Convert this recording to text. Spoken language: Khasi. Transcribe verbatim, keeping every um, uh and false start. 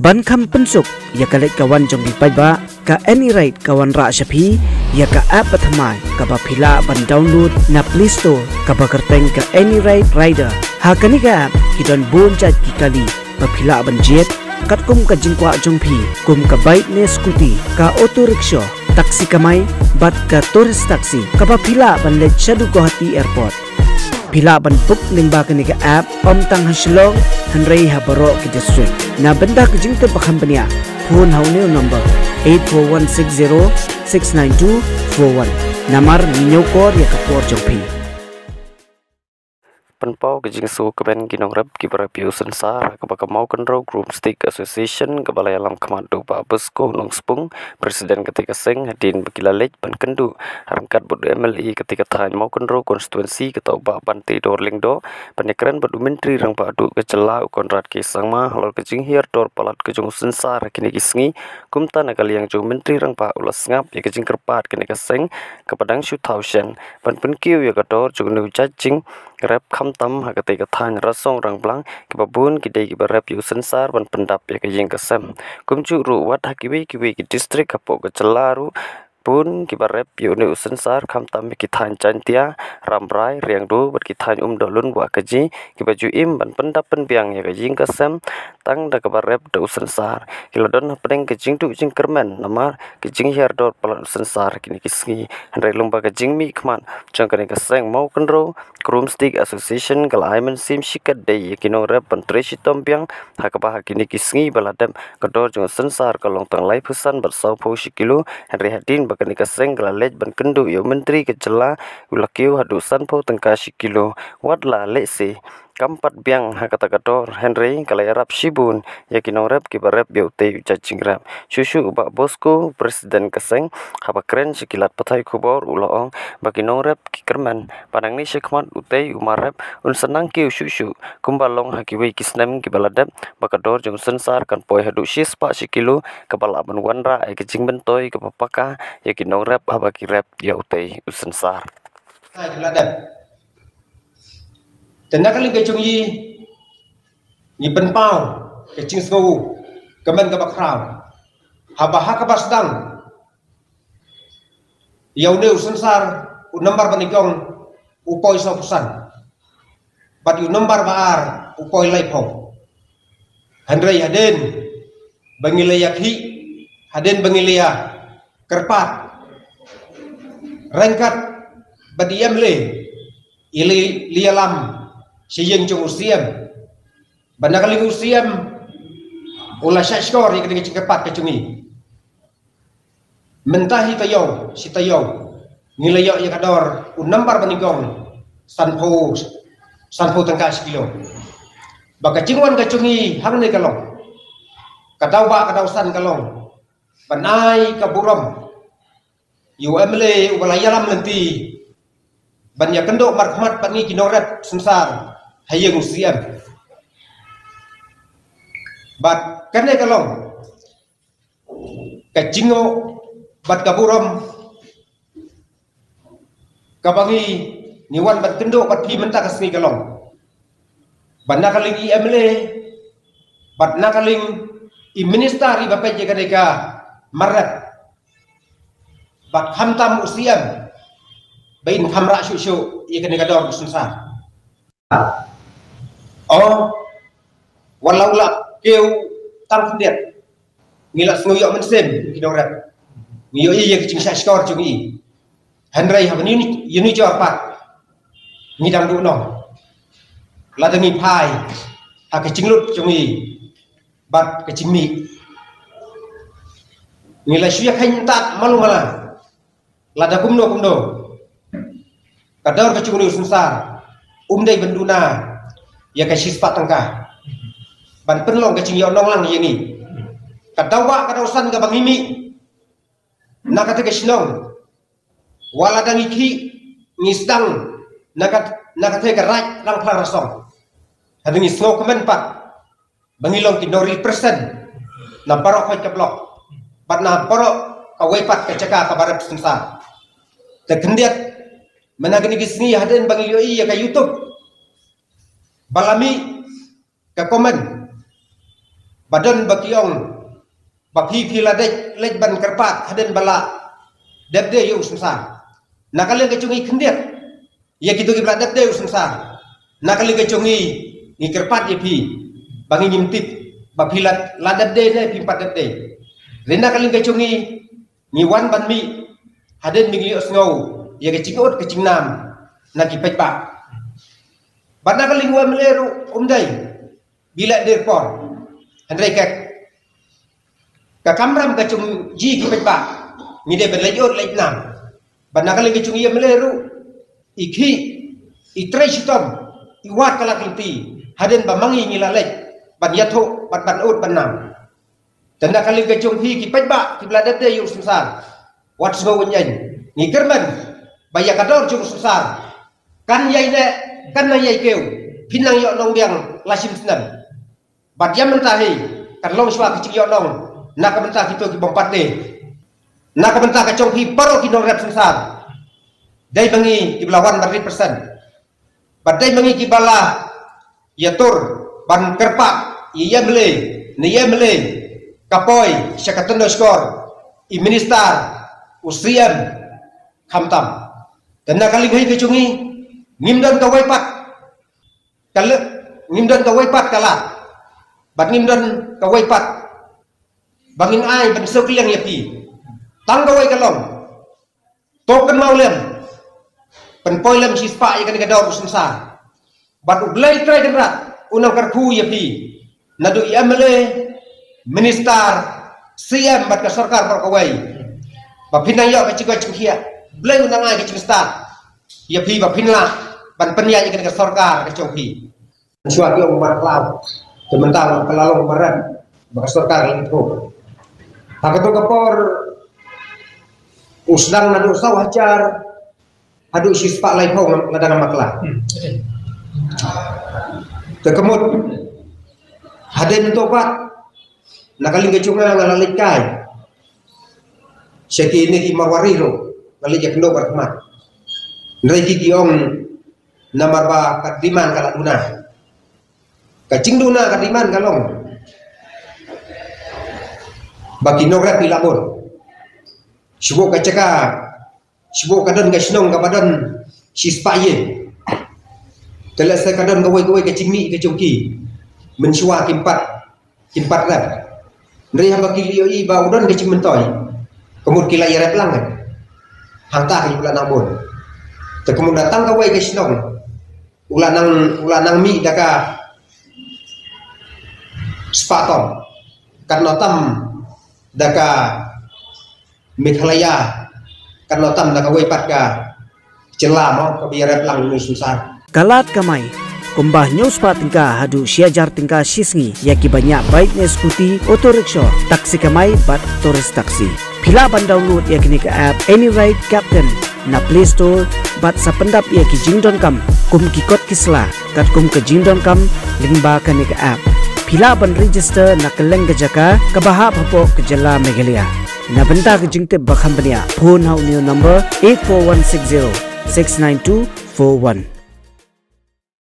Ban kham pynsuk ïa ka leit ka wan jong phi paidbah, ka AnyRide ka wanrah sha phi ïa ka app bathymmai kaba phi lah ban download na Play Store, kaba kyrteng ka AnyRide Rider. Ha kane ka app ki don bun jait ki kali ba phi lah ban jied, katkum ka jingkwah jong phi, kum ka bike ne scooty, ka auto rickshaw, taxi kamai bad ka tourist taxi, kaba phi lah ban leit shaduh Guwahati Airport. Phi lah ban book lyngba kane ka app, ym tang ha Shillong hynrei ha baroh ki district. Na bynta ka jingtip ba kham bniah, phone ha une u number eight four one six zero six nine two four one. Namar ngi ñiewkor ïa ka por jong phi. Pynpaw ka jingsngewkmen ki nongrep kiba rep ïa u synsar, kaba ka Mawkynrew Groom Stick Association kaba la ïalam khmat da u Bah Bosco Nongspung, President katei ka seng, hadien ba ki la leit ban kynduh ryngkat bad u MLA katei ka thaiñ Mawkynrew Constituency, kata u Bah Banteidor Lyngdoh, ban ïakren bad u Myntri Rangbah Duh ka jylla u Conrad K Sangma halor ka jinghiar dor palat ka jong u synsar ha kine ki sngi. Kumta na ka liang jong u Myntri Rangbah u la sngap ïa ka jingkyrpad kane ka seng kaba dang shu thaw shen ban pynkiew ïa ka dor jong une u jait jingrep, khamtam ha katei ka thaiñ Rasong Rangblang, kiba bun ki dei kiba rep ïa u synsar ban pyndap ïa ka ïing ka sem. Kumjuh ruh wat ha kiwei kiwei ki district hapoh ka jylla ruh bun kiba rep ïa une u synsar, khamtam ha ki thaiñ Jaintia, Rambrai, Riangdo bad ki thaiñ Umdoh Lun Wahkaji, kiba ju im ban pyndap pynbiang ïa ka ïing ka sem tang da kaba rep da u synsar. Ki la don hapdeng ka jingduh jingkyrmen namar ka jinghiar dor palat u synsar ha kine ki sngi. Hynrei lyngba ka jingmihkhmat jong kane ka seng Mawkynrew Groom Stick Association ka la ai mynsiem shikatdei ïa ki nongrep ban trei shitom biang, ha kaba ha kine ki sngi ba la dep ka dor jong u synsar ka long tang laiphew san bad sawphew shi kilo, hynrei hadien ba kane ka seng ka la leit ban kynduh ïa u Myntri ka jylla, u la kiew haduh sanphew tyngka shi kilo. Wat la lehse kam pat biang ha kata ka dor, hynrei ka la ïarap shibun ïa ki nongrep kiba rep ïa utei u jait jingrep. Shuh shuh u Bah Bosco, President ka seng, haba kren sha ki lad pathai khubor u la ong ba ki nongrep ki kyrmen ba nangne shakhmat utei u marep un sa nang kiew shuh shuh kumba long ha kiwei ki snem kiba la dep, ba ka dor jong u synsar kan poi haduh shispah shi kilo, kaba lah ban wanrah ïa ka jingmyntoi kaba paka ïa ki nongrep haba ki rep ïa utei u synsar. Ai, la dep. Te na ka liang ka jong ngi, ngi pynpaw ka jingsngew kmen kaba khraw haba ha kaba sdang ïa une u synsar, u nambar ba nyngkong u poi sawphew san, bad u nambar ba ar u poi laiphew. Hynrei hadien ba ngi la ïakhih, hadien ba ngi la ïakyrpad ryngkat bad i MLA, i la ïalam sha ïing jong u CM, bad na ka liang u CM u la shah shkor ïa ka dei ka jingkyrpad ka jong ngi. Mynta hi taïew shi taïew ngi la ïoh ïa ka dor u nambar ba nyngkong, sanphew, sanphew tyngka shi kilo. Ba ka jingwan ka jong ngi hangne ka long, ka daw ba ka daw san ka long ban ai ka burom ïa u MLA uba la ïalam lynti ban ïakynduh markhmat bad ngi ki nongrep synsar ha ïing u CM. Bad kane ka long ka jingngoh bad ka burom kaba ngi, ngi wan bad kynduh bad phi mynta ka sngi ka long. Bad na ka liang i MLA, bad na ka liang i minister iba peit ïa kane ka marep, bad khamtam u CM, ba in kham rah shuh shuh ïa kane ka dor ka synsar. O, wat la u la kiew tang khyndiat, ngi la sngew ïoh mynsiem ki nongrep. Ngi ïohi ïa ka jingshah shkor jong ngi. Hynrei haba ngi ïa ngi jor pat, ngi dang duh noh. Lada ngi phai ha ka jinglut jong ngi bad ka jingmih, ngi la shu ïa kheiñ tat malu mala. Lada kumno kumno, ka dor ka jong une u synsar um dei ban duna ïa ka shispah tyngka ban pynlong ka jingïoh nonglang ïa ngi. Ka daw ba ka daw san kaba ngi mih na kata ka shnong, wat lada ngi khih ngi sdang na kat-, na kata ka Raid Rangphlang Rasong. Hynrei ngi sngewkmen pat ba ngi long ki nongrepresent na baroh khoit ka block bad na baroh kawei pat ka jaka kaba rep synsar. Te khyndiat mynta kine ki sngi hadien ba ngi ïohi ïa ka YouTube ba la mih ka comment Ba don ba ki ong ba phi phi la dei leit ban kyrpad hadien ba la dep dei ïa u synsar. Na ka liang ka jong ngi khyndiat ïa kito kiba la dep dei u synsar. Na ka liang ka jong ngi ngi kyrpad ïa phi ba ngi ngim tip ba phi la la dep dei ne phim pat dep dei. Hynrei na ka liang ka jong ngi ngi wan ban mih hadien ba ngi ïohsngew ïa ka jingud ka jingnam na ki paidbah. Bad na ka liang u M L A ruh um dei ba la dei por. Hynrei ka ka kamram ka jong ngi ki paidbah ngi dei ban leit ud leit nam. Bad na ka liang ka jong ngi M L A ruh i khih i trei shitom i wad ka lad ka lynti hadien ba ma ngi ngi la leit ban ïathuh bad ban ud ban nam. Te na ka liang ka jong phi ki paidbah kiba la dep dei ïa u synsar, wat sngew wynïeng. Ngi kyrmen ba ïa ka dor jong u synsar kan ïai neh, kan nang ïai kiew, phin nang ïoh nongbiang la shim snem. Bad ïa mynta hi kan long shuwa ka jingïohnong na ka bynta kito ki bym pat dei. Na ka bynta ka jong phi baroh ki nongrep synsar, dei ma ngi kiba la wan ban represent. Bad dei ma ngi kiba la ïatur ban kyrpad ïa i M L A ne i M L A ka poi sha ka tnat shkor, i minister, u C M, khamtam. Te na ka liang hi ka jong ngi ngim don kawei pat ka lad, ngim don kawei pat ka lad, bad ngim don kawei pat ba ngin ai ban sngewkylliang ïa phi. Tang kawei ka long, to kynmaw lem, pynpoi lem shispah ïa kane ka dor u synsar. Bad U Blei Trai Kynrad un nang kyrkhu ïa phi naduh i M L A, minister, C M bad ka sorkar baroh kawei, ba phin nang ïoh ka jingkoit jingkhiah. U Blei un nang ai ka jingstad ïa phi ba phin lah ban pynïaid ïa kane ka sorkar ka jong phi. Shuwa ki ong mar khlaw, te mynta ka la long mar rem ba ka sorkar la ithuh. Ha kato ka por u sdang naduh saw hajar haduh shispah laiphew lada ngam bakla. Te ka mut hadien to pat na ka liang ka jong nga nga la leit kai sha kine ki Marwari ruh, nga leit ïakynduh bad ki mat. Hynrei ki ki ong namar ba ka demand ka la duna. Ka jingduna ka demand ka long ba ki nongrep ki la bun. Shu buh ka jaka, shu buh ka don ka shnong kaba don shispah ïing. Te lehse ka don kawei kawei ka jingmih ka jong ki, mynshuwa kim pat, kim pat rep. Hynrei haba ki la ïohi ba u don ka jingmyntoi, ka mut ki la ïarep lang. Hangta ki la nang bun. Te ka mut na tang kawei ka shnong u la nang, u la nang mih da ka spah ton, katno tam da ka Meghalaya, katno tam da kawei pat ka jylla mo kaba ïarep lang ïa u synsar. Ka lad kamai kumba hynñiew spah tyngka haduh shi hajar tyngka shi sngi ïa kiba ñiah bike ne scooty, auto rickshaw, taxi kamai bad tourist taxi. Phi lah ban download ïa kane ka app Any Ride Captain na Play Store bad sa pyndap ïa ki jingdonkam kum ki kot ki sla katkum ka jingdonkam lyngba kane ka app. Phi lah ban register na kylleng ka jaka kaba hap hapoh ka jylla Meghalaya. Na bynta ka jingtip ba kham bniah, phone ha une u number eight four one six zero six nine two four one.